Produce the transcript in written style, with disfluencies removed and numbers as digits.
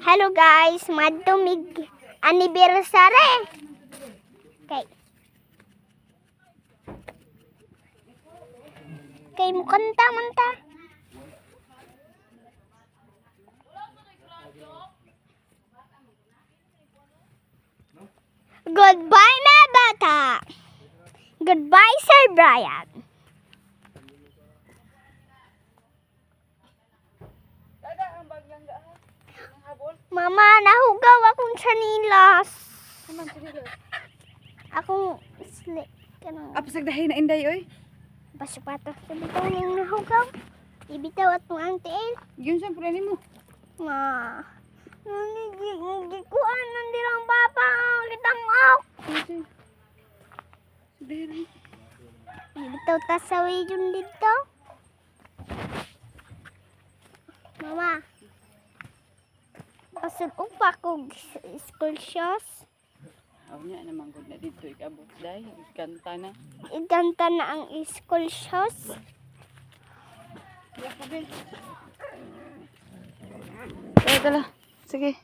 Hello guys, madumig anniversary. Kay mukanta man ta. Goodbye na bata. Goodbye, Sir Brian. Mama, nahugaw akong chanilas. Akong slip. Kanang Apasag dahi na inday oy. Pasapatos sa bitaw ning nahugaw. Ibitaw at ang tiil. Yun sa pula nimo. Nga. Nangigikuan nandirang papa. Kitang ok. Dahi na. Ibitaw ta sa yun dito. Mama. Pasud pa ko school shoes. Aw nya naman gud na dito ikabot day. Kanta na. Iganta na ang school shoes. Tala, tala. Sige.